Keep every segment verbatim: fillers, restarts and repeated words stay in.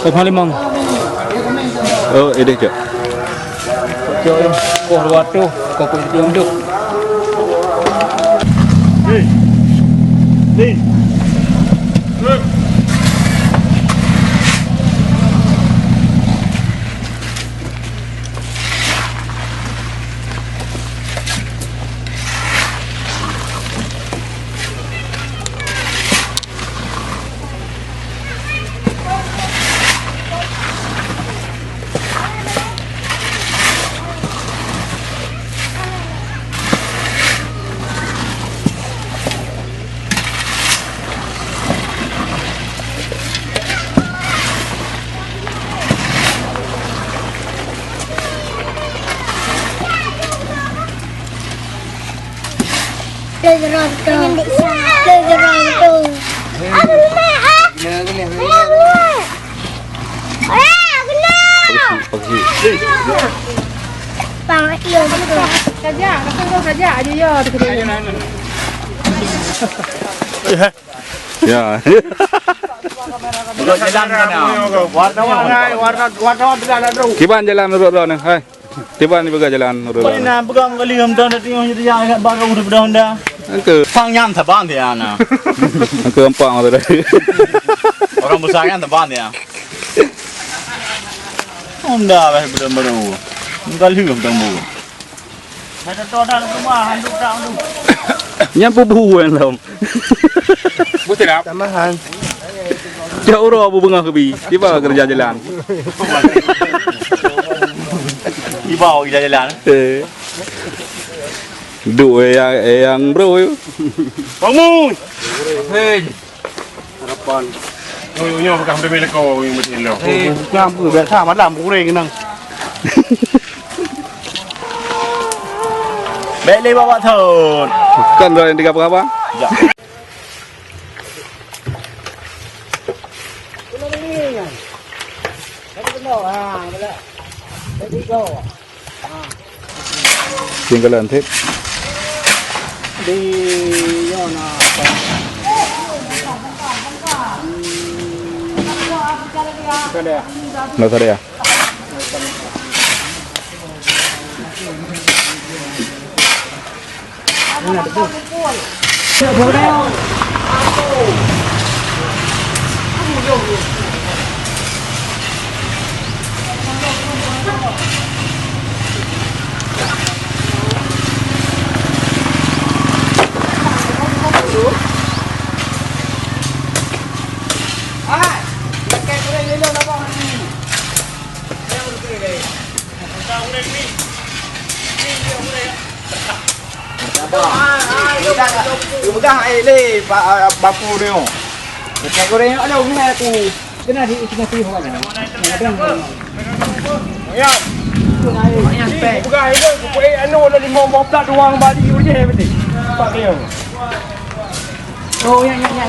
Hai, Panglima. Oh, ideh, Cok. Cok, koh dua ratus, koh peuet puluh dua. Lôn rontok. Lôn rontok. Aku nak, ah. Aku nak. Orang, aku nak. Pang, iya, betul. Saja, kata kau saja aja ya. Ya. Buka jalan sana. Wartawan, hai, warna-, wartawan tidak ada, bro. Kiban jalan menurut bro ni, hai. Tiban dibuka jalan menurut bro. Boleh nak pegang kali, hom dah tengok jadi yang agak baru daripada Honda. Oke. Pang nyan saban dia na. Oke, empat mata dah. Orang besar kan saban dia. Honda bah belum baru. Enggak lheueh tang bu. Ada tu dah rumah, handuk tak tu. Nyan pun bu kan, Tom. Bu sedap. Tambahan. Cak uroe bu beungah keubi. Tiba kerja jalan. Tiba kerja jalan. Eh. Duk eh, yang, eh, yang bro. Bangun. Hei. Harapan. Nyoe, nyoe peugah demi leko nyang beutôi lo. Eh, bukan apa, biasa malam kurang kenang. Baik lé Bapak Thon. Bukan dah yang tiga apa? Ya. Tinggalan tip. Di, yo, na, apa? Hmm. Nggak ada ya? Peugah, eh, lé, ba-, bapu nyoe. Cek goreng nyoe ada hubungan aku. Kena di, kena di hubungan. Ya. Bukan, itu, eh, anu, ada lima belas orang balik, udah, betul. Pak Leo. Oh, ya, ya, ya.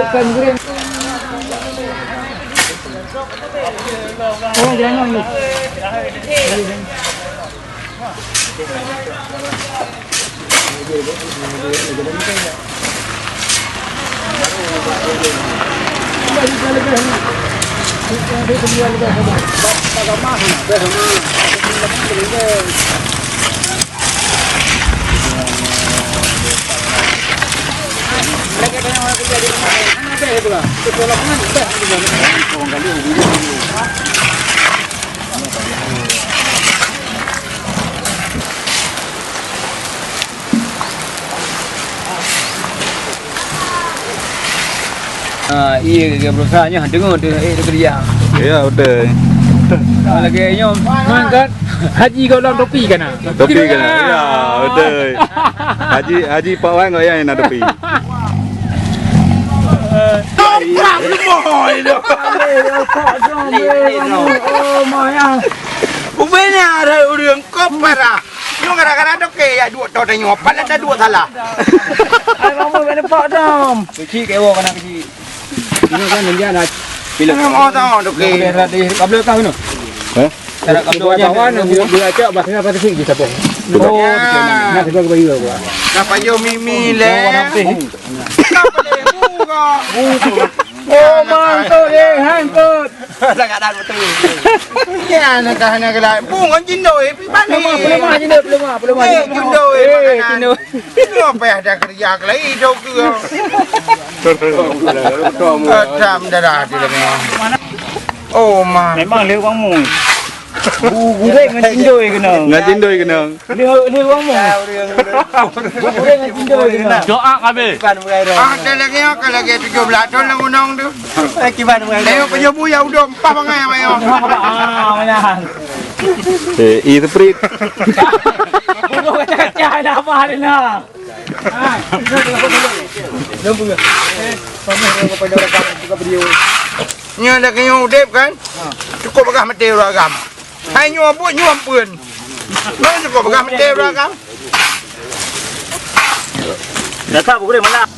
Bukan, bukan. Oh, jangan, ya. Ha, iya, dia berusaha nyoh, dengar tu, eh, dia kerja. Ya, betul. Ha, lagi nyoh, man kan, haji kau dalam topi kan, ah? Topi kan, ah? Ya, betul. Haji, haji Pak Wan kau yang nak topi. Toprak lemoh itu. Oh, mayang. Ubena ada urang kau parah. Nyoe kadang-kadang toke ya duek to tanyoe, padahai dah duek salah. Ai kamu kena pak dam. Kecil ke wo kena kecil. Ini kan menjana. Bila kamu tahu toke. Kabel kau ni. Hah? Cara kabel kawan dia dia cak bahasa apa sih kita pun. Oh, nah sudah ke bayu gua. Kenapa yo mimi le? Kenapa le muka? Oh, mantap deh, hangkut. Sangat dah betul. Ya, nak dah nak gelak. Bung kan jindoi, pi bani. Pelemah, pelemah jindoi, pelemah, pelemah. Eh, jindoi, eh, makanan. Jindoi. Ini apa yang ada kerja kelai jauh ke? Adam darah di dalam. Oh, ma. Memang le wang mu. Bu, gureng ngan jindoi kena. Ngan jindoi kena. Ni, ni wang mu. Gureng ngan jindoi kena. Doa habis. Ah, ada lagi, ada lagi tujuh belas tahun lah gunung tu. Kiban mulai. Ayo, pejobu ya udah empat bangai ayo. Ah, mana? Eh, i seperit. Bukan kaca-kaca ada apa ada nak. Nyoe lagèe nyoe udép kan? Cukup bagah maté ureueng agam. Hai nyoe buet nyoe ampeuen. Nyoe cukup bagah maté ureueng agam. Dah tak boleh malam.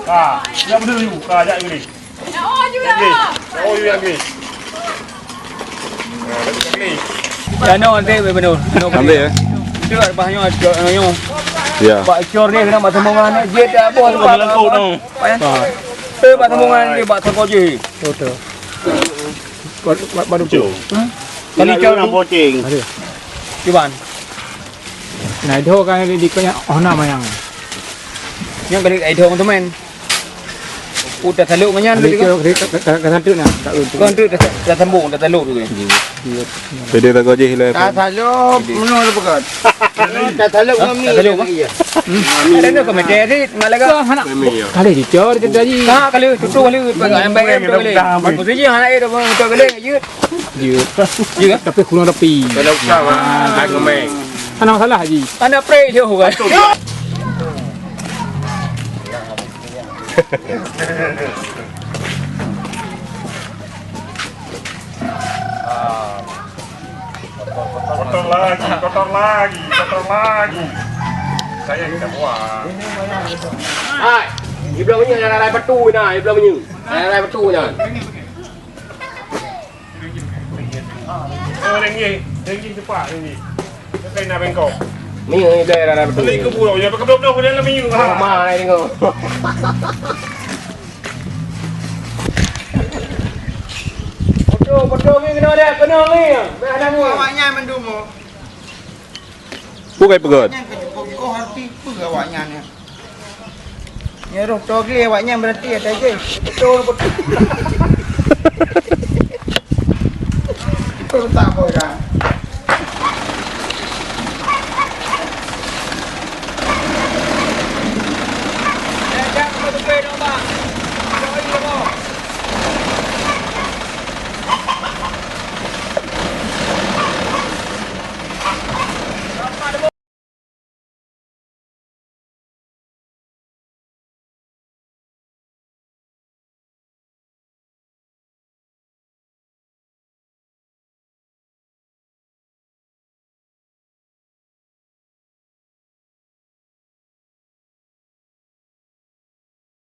Ka, jak beudôh yue, ka jak yue. Jak yue, jak yue. Ya, no, nanti beudôh. Nanti ya. Itu bah nyoe, nyoe. Ya. Pak Cor ni kena mak sambungan, dia tak boleh. Pak Cor. Eh, mak sambungan dia, Pak Cor je. Betul. Baru tu. Kali cok nang poting. Kiban. Nah, itu kan di kau yang oh nama yang. Yang kali itu teman. Udah taluk ngan nyan. Kali itu kata tu nak. Kan tu dah sambung dah taluk tu. Jadi tak kau je lah. Dah taluk menung tu pekat. Dah taluk kami. Ada nak kau macam ni malah kau. Kali dicor kita tadi. Tak kali tutup kali. Yang baik tu kali. Maksudnya anak dia dah betul kali. Ya. Ya. Tapi kurang rapi. Kalau usah, ah, tak kemeng. Anak salah, Haji. Anak prek dia, kan? Kotor lagi, kotor lagi, kotor lagi. Saya tidak buang. Hai, di belah mana ada rai batu ni, di belah mana? Ada rai batu ni. Oh, ringgit, ringgit cepat, ringgit. Saya nak bengkok. Ni, ni, dah, dah, dah, betul. Beli ke burung, ya, pakai dua puluh, dia lebih murah. Oh, mahal ni, tengok. Betul, betul, ni, kena dia, kena ni. Dah, dah, ni. Awaknya mendung, oh. Bukai peugöt. Nyan keuh jukôh-jukôh arti peue awaknyan nyan. Nyang roh toge awaknyan berarti ada je. Betul, betul.